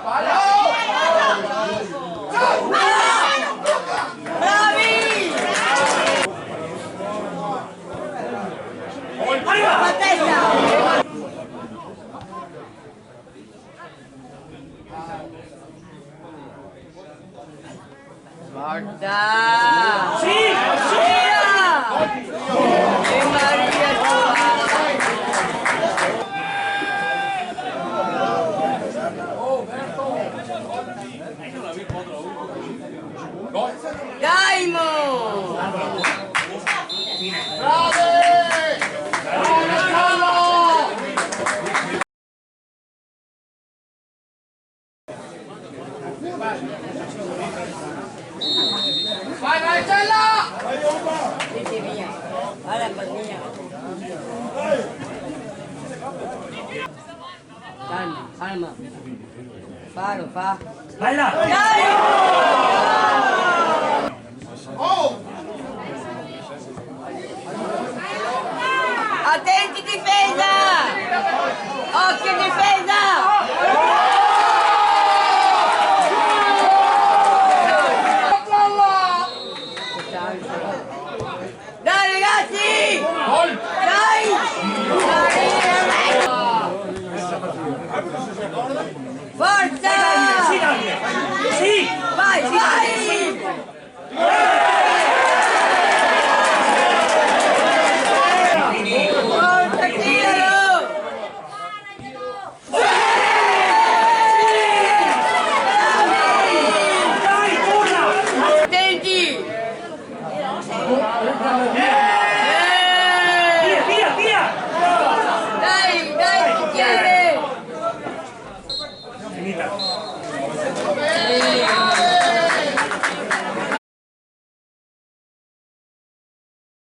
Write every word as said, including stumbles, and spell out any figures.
Bravi! Forza! Sì! Sì! E Maria Giovanna! Gaimo! Vai, vai, Stella! Calma, calma. Falo, fa. Bella! Dai! Atenti, difesa! Occhio, difesa! Dai, ragazzi! Dai! Forza! Sì, Davide! Sì! Vai, vai!